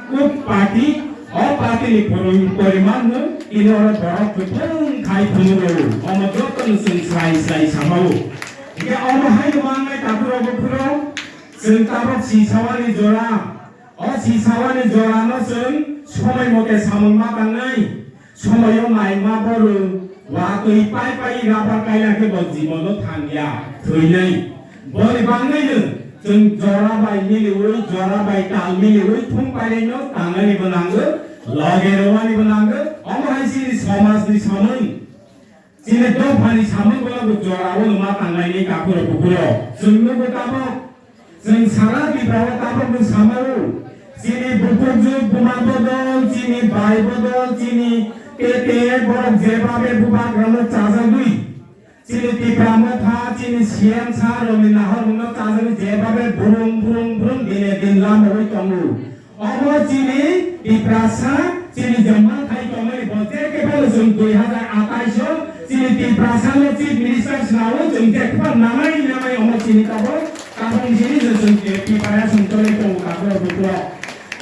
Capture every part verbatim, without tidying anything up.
Kuk party, o party ni pori-, poriman no tini oro borok kwthwng khai phunuk rwo. Omo joto no chwng slai slai samao. Hingke omo hai no mangnai takhuk rok bukhuk rok, chwng tabok sisawani jora. O sisawani jora no chwng somoi mote samung ma tangnai. Somoyo naima borok watwi pai pai rubber kaila khe bo jibono thangya, thwinai. Boni bagwino chwng jora bai miliwi, jora bai tal miliwi thung painaino tangnani bo nango, loge rwani bo nango. Omo hai chini somajni samung, chini dophani samung bono bo jorao ma tangnaini takhuk rok bukhuk rok. Chwng nugo tabok. Chwng sara Tripura o tabok no samao, chini bukhukjwk buma bodol, chini bai bodol, chini tete borok jebabe bubagrano chajagwi, chini Tipra Motha, chini C M sir rokni nahormungno chajagwi jebabe burung burung burung dine din lamogwi tongo. Omo chini Tiprasa, chini je manthai tongmani bo je khe phano chwng dui hazar atais o chini Tiprasa no Chief Minister swnamwi chwng je khe phano nanai nanai omo chini tabok tabok chini je chwng je Tiprasa chwng tongwi tongo tabok bukhuk rok.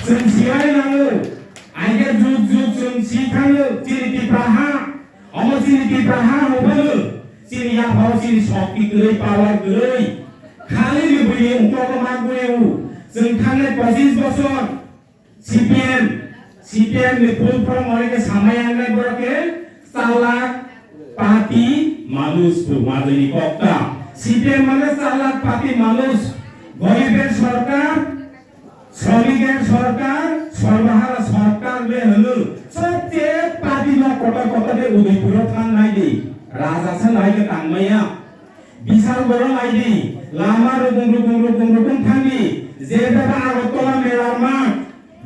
Chwng sibai nango, aige juk juk chwng si thango chini Tipra ha. Omo chini Tipra ha hwnbago chini yaphao chini shokti kwrwi, power kwrwi. Khali ni buini ungkoko ma guriu. Chwng thangnai pochis bosor C P M, C P M ni full form hwnwi khe samai yangnai borok khe Chalak Pati Manus Bru, majani kokta. C P M mane Chalak Pati Manus, goriber sorkar, Shromiker sorkar, sorbahala sorkar le hwno. Sobche party no kotor kotor de Udaipur o thang nai di. Raja sa nai ke tang maya. Bishal borok nai di. Lama rukung rukung rukung rukung thang di. Jeba ba Agartala mela ma.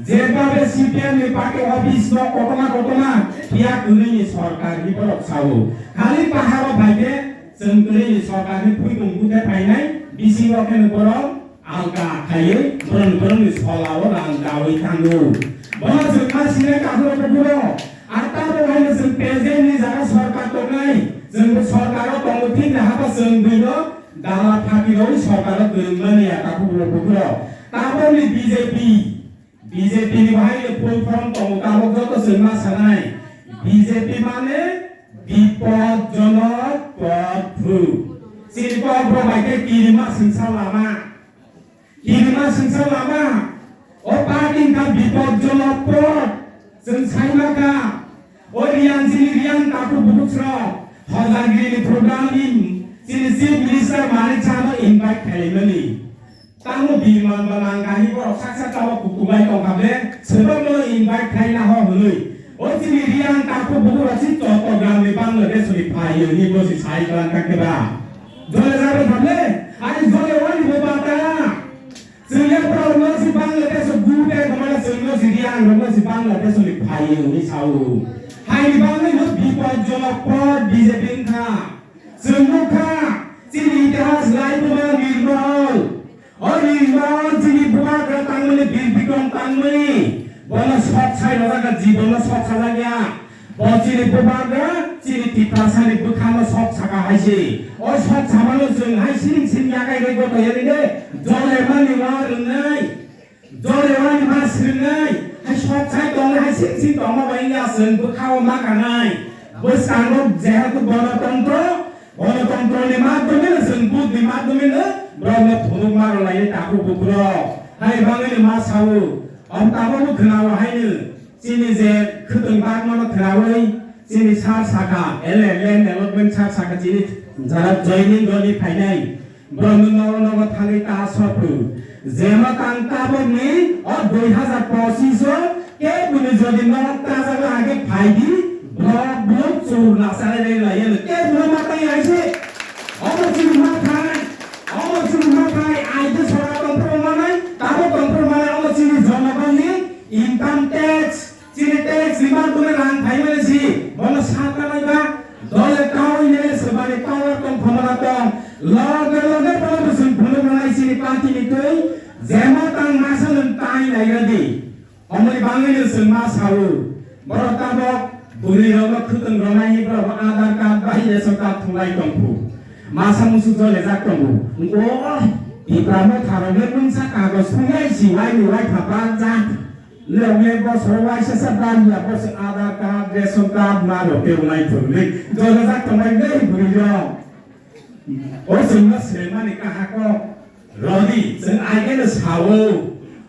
Jeba be C P M ni party office no kotoma kotoma. Pia kunui ni sorkar ni borok sao. Khali paharo phaide, chwng kunui ni sorkar ni phuitung bute phainai. Bisingo khe borok. Alka khaiwi borok borokni solao rang dawi thango. Bono chwng ma sinai takhuk rok bukhuk rok. Ar tabok haino chwng present ni jaga sorkar tongnai. Chwng bo sorkar o tongo thik na haba chwng bino dala phati rwi sorkar o kwrwng mani ya takhuk rok bukhuk rok. Tabokni B J P, B J P ni bo haino full form tongo tabok joto chwng ma sanai. B J P mane bipodjonok podhu. Chini kok rok bai khe kirima swngsa lama. Kirima swngsa lama, o party wngkha bipodjonok pod, chwng sai mankha, o Riang chini Riang takhuk bukhuk srok, Hojargiri ni program ni chini Chief Minister Manik Saha no invite khaimani. Tamo biman ba nang kahi borok sak sak tamo kukubai tongkha ble, swbak no invite khaina ho hwnwi. O chini Riang takhuk bukhuk rok si Chottogram ni Bangladesh ni phai hwnwi bo si sai tongkha khe ba. Jole jabe thamle, ani jole wani bo bata. Chwngya borok no si Bangladesh o gute gomana chwngno si Riang rok no si Bangladesh o ni phai hwnwi sao. Haini bagwi no bipodjonok pod B J P wngkha. Chwng nukha, chini itihas lai buma Nirmol. O Nirmol chini bubagra tangmani Bir Bikrom tangmani. Bono sok sai rojak jibono sok sajak ya. Bo chini bubagra, chini Tiprasani bwkhano sok saka hai se. O sok samano chwng hai siring siring yakai bai goto yani de, jole mani wa rwnai, jole mani ma swrwngnai, hai sok sai tongnai, hai siring siring tongma bai wngya chwng bwkhao ma kanai. Bwskango jehetu gonotontro, gonotontroni madhyome no chwng budni madhyome no borokno phunukma rwlainai takhuk bukhuk rok. Hai bangwino ma sao, om tabukbo khwnao haino. Chini je khwtwng bagmano khwnaui chini sar sakha, ele land allotment sar sakha chini jara joining roni phainai. Borokno nogo nogo thangwi ta sophu. Jema tang tabukni o dui hazar pochis o kebuni jodi norok tajakna age phaidi, borok bwlwk chur nachalai lai lai yano. Kebuna matai aise. Omo chini mathai, omo chini mathai, aide sora tongphuru manai, tabuk tongphuru manai, omo chini jonogonni income tax. Chini tax ni madhyome rang phaimani si, bono sakha naiba, dole kaui nele swbani power tong khomona tong, loge loge bono bwswng phunuk rwnai chini party ni twi, jema tang masa nwng tai nai rwdi. Omoni bangwino chwng ma sao, borok tabok bwrwi rokno khwtwng rwnai borok Aadhaar card bai ration card thwnglai tongphu. Masa musu jole jak tongo. O, Tipra Motha rokno mungsa kagoj thwnglai si waini waitha bajak. Leo me bosor waisa sa daliya bosor Aadhaar card, ration card ma rok ke unai thurli. Jole jak tongai nei buri rok. O chwngno sremani kahako rodi, chwng aigeno sao.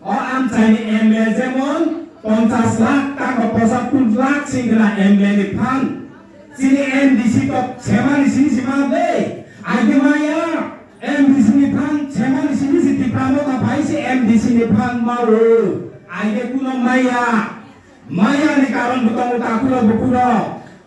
O amchaini M L A jemon ponchas lakh taka, pochattor lakh singkra M L A ni phan. Chini M D C to semani sini sima de. Aige maya M D C ni phan semani sini si Tipra Motha phai si M D C ni phan mao. Aige kuno maya. Maya ni karon bo tongo takhuro bukhuro.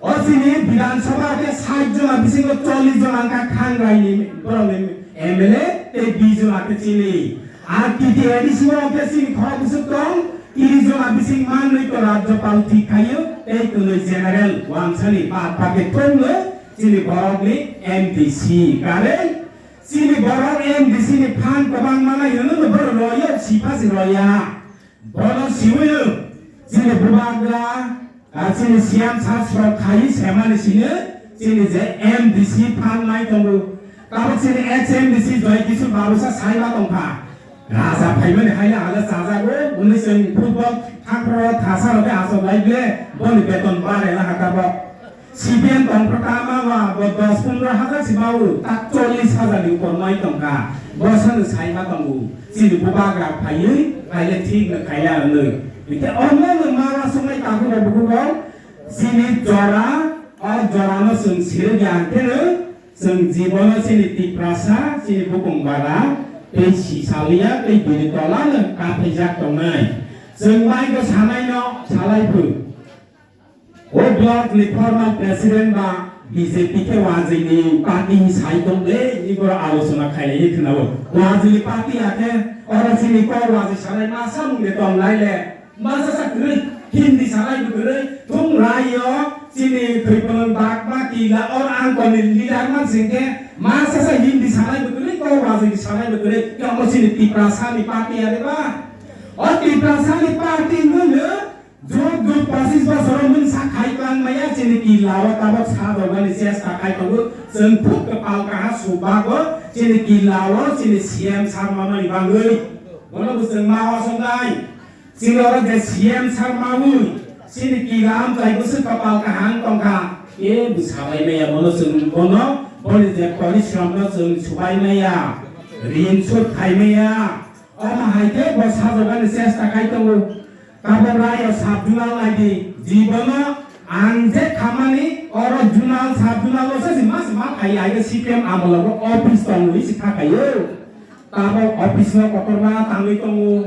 O chini Bidhan Sabha khe sait jona bisingo chollish jona wngkha Khangrai ni borok ni M L A tei bish jona khe chini. Ar T T A D C o khe chini khorok bwswk tong, tris jona bising manwi to Rajyapal thik khaio tei twnwi general wansani bad baki thumno chini borok ni M D C. Kare chini borok M D C ni phan kwbang manai hwnwi no borok royo, sipha si roya. Bono siwino chini bubagra, ah, chini C M sir srok khai semani sino chini je M D C phan nai tongo. Tabok chini ex M D C Joy Kishore Babusa sai ma tongkha. Raja phaimani haila hala chajago, hwnwi chwng football thakhro thasa rok khe achuk lai ble, boni beton bare la ha tabok. C P M tongkha tama ma bo dos pondro hajar si mao, tak chollish hajar ni upor mai tongkha. Bo sano sai ma tongo. Chini bubagra phaiwi, phaile thik no khaila hwnwi. Hwnkhe omo no ma wasuknai takhuk rok bukhuk rok, chini jora, o jora no chwng sirwi ya hwnkhe no, chwng jibono chini Tiprasa, chini bukung bara, tei si saliya, tei bini tola no kaphaijak tongnai. Chwng mai bo sanai no salai phu. O block ni formal president ba B J P khe wajwi ni party ni sai tong le, ni boro alochona khailai khna o. Wajwi ni party akhe oro chini kok wajwi sanai masa mung de tong lai le. Masa sa kwrwi Hindi sanai bo kwrwi. Thung rai o chini thwi pholong bak ma kila or ang koni leader man sing khe masa sa Hindi sanai bo kwrwi, kok wajwi ni sanai bo kwrwi. Kamo chini Tiprasa ni party are ba. O Tiprasa ni party nung Jug jug pochis bosor o mungsa khai tang maya chini kila o tabok sa dogani chesta khai tongo. Chwng thuk kwpal kaha subago chini kila o chini C M sar manani bangwi. Bono bo chwng ma wasongnai. Chini oro je C M sar mawi chini kila amchai bwswk kwpal kaham tongkha. E bo sabai maya bono chwng bono boni je porishrom no chwng subai maya. Rin sud khai maya. Omo hai khe bo sa dogani chesta khai tongo. Tabok rayo sub zonal naidi, jibono ang je khamani oro zonal sub zonal o se ma se ma khai, ai C P M amolo bo office tong wi si kha khayo. Tabok office no kotor ma tangwi tongo.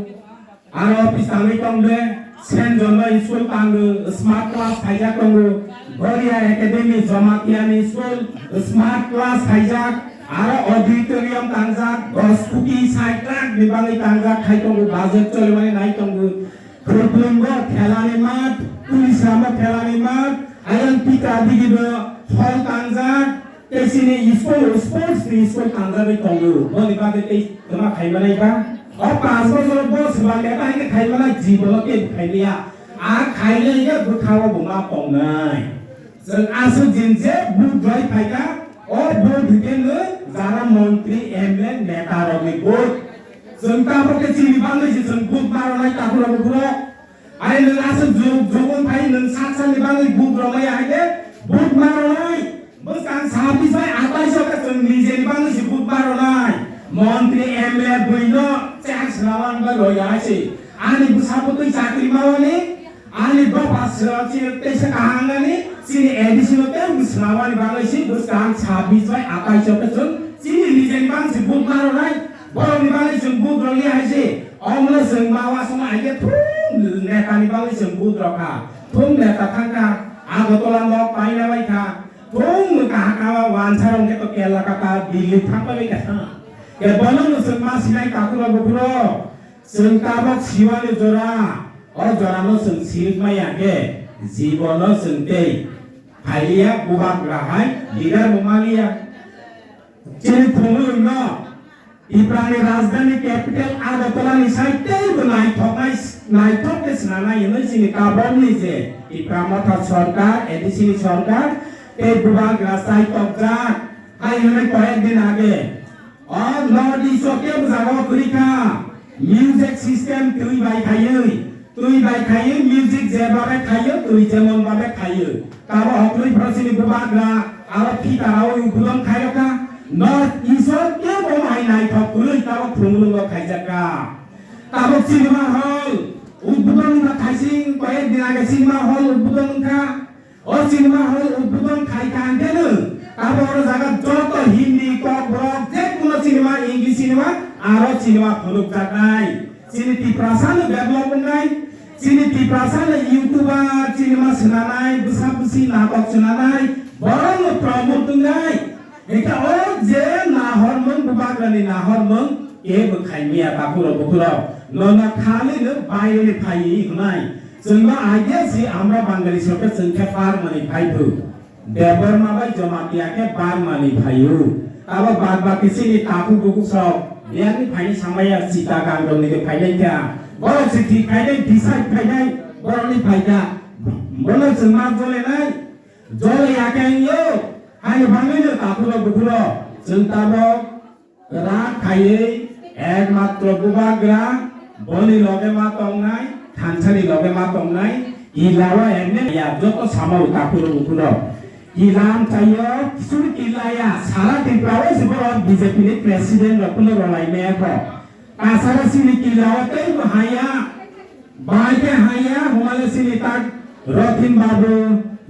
Aro office tangwi tong de, Saint John no school tango, smart class khaijak tongo. Boria Academy Jamatia ni school, smart class khaijak. Aro auditorium tangjak, dos koti sait lakh ni bagwi tangjak khai tongo, budget cholimani nai tongo. Khurpulungo khelani math, Tulisramo khelani math, ayang Pika Digibo hall tangjak, tei chini school, sports ni school tangjagwi tongo. Boni bagwi tei twma khaimanai ba? O panch bosor bo swbang neta hai khe khaimanai, jibono tei khaimaya. A khainai khe bwkhao bo ma tongnai. Chwng aswk din je vote rwui phaikha, o vote hwnkhe nwng jara montri, M L A, neta rokni vote. Chwng tabok khe chini bagwi se chwng vote ma rwnai takhuk rok bukhuk rok. Ai nwng aswk jug jug wng phai nwng sak sakni bagwi vote rwnai hai khe vote ma rwnai. Bwskang sabis bai atais o khe chwng nijeni bagwi se vote ma rwnai. Montri, M L A bwino chance rwna bagwi rwya hai se. Ani bwsa bwtwi chakri mawani. Ani dopha srwng chini teisa kaham nani, chini A D C no tei bwswngmani bagwi si bwskang sabis bai atais o khe chwng chini nijeni bang si vote ma rwnai, borokni bagwi chwng vote rwliya hai se. Omono chwng ma uansukma hai khe thung netani bagwi chwng vote rwkha. Thung neta thangkha, Agartala nok paina bai kha. Thung kaham kaham wansa rok khe to Kerala kata Delhi thang bai kha. Kebono no chwng ma sinai takhuk rok bukhuk rok. Chwng tabok siwani jora, o jorano chwng silik maya khe, jibono chwng tei phailiya, bubagra hai leader bo maliya. Chini thumwi wngno Tiprani rajdhani capital Agartala ni side tei bo naithoknai, naithok khe swnanai hwnwi chini tabokni je Tipra Motha sorkar, A D C ni sorkar tei bubagra chai tokjak hai hwnwi koyek din age. O North East o kebo jaga o kwrwi kha, music system twi bai khaiwi, Twi bai khaio, music je babe khaio, twi jemon babe khaio. Tabo hoknwi phano chini bubagra aro phitarawi ubudon khairokha. No Isor kebo hai naithok kwrwi tabo khumulungo khaijakha. Tabuk cinema hall udbodon wngkha, thaising koyek din age cinema hall udbodon wngkha. O cinema hall udbodon khai kha hwnkhe no, abo oro jaga joto Hindi, Kokborok, je kuno cinema, English cinema, aro cinema phunukjaknai. Chini Tiprasa no develop wngnai, chini Tiprasa no YouTuber, cinema swnanai, bwsa bwsi natok swnanai, borok no promote wngnai. Hingke o je nahormung, bubagrani nahormung, kebo khaimaya takhurok bukhurok. Nono khali no baireni phaiwi hwnai. Chwngno idea si, আমরা বাঙালি সরকার, chwng khe bar manwi phai phu. Debbarma bai Jamatia khe bar manwi phaio. Abo bad baki chini takhuk bukhuk sok, biyangni phaini samaya Chittagong rokni khe phainai kha. Borok se thik phainai, decide phainai, borokni phaikha. Bono chwng ma jolenai. Jole ya khe wngyo, hai bangwi no takhuro bukhuro, chwng tabok rak khaiwi ekmatro bubagra, boni loge ma tongnai, thansani loge ma tongnai, Killa o M L A ya joto samao takhuro bukhuro. Killa amchaio, suru Killa ya, sara Tripura o se borok B J P ni president rok kuno rwlai maya kho. Tasara chini Killa o teibo haya, bai khe haya, humale chini tak Rothin Babu,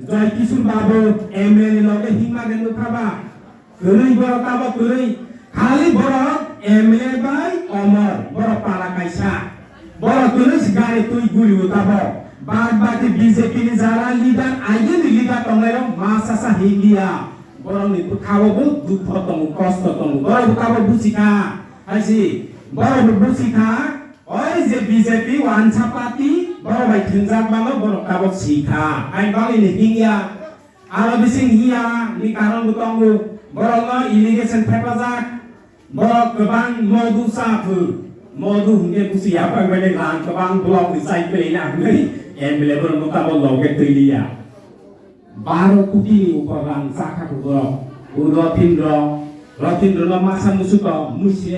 Joy Kishore Babu, M L A loge himma khe nukha ba. Kwrwi borok tabo kwrwi. Khali borok M L A bai Omor, borok para kaisa. Borok kwrwi se gari twi guri o tabo. Bad baki B J P ni jara leader, agini leader tongnai rok ma sasa India. Borok ni bwkha o bo dukho tongo, kosto tongo. Borok bo tabo buji kha. Hai si, borok bo buji kha. Oi je B J P wansa party, borok bai thwngjak mano, borok tabok si kha. Hai bangwi ni hingya, aro bising hiya ni karon bo tongo. Borok no irrigation thepajak, borok kwbang modu cha phu. Modu hwnkhe busi yapang bai rang kwbang block ni chai pele na hwnwi M L A borok no tabok loge twi liya. Baro koti ni upor rang cha kha borok. O Rotindro, Rotindro no masa musuko musi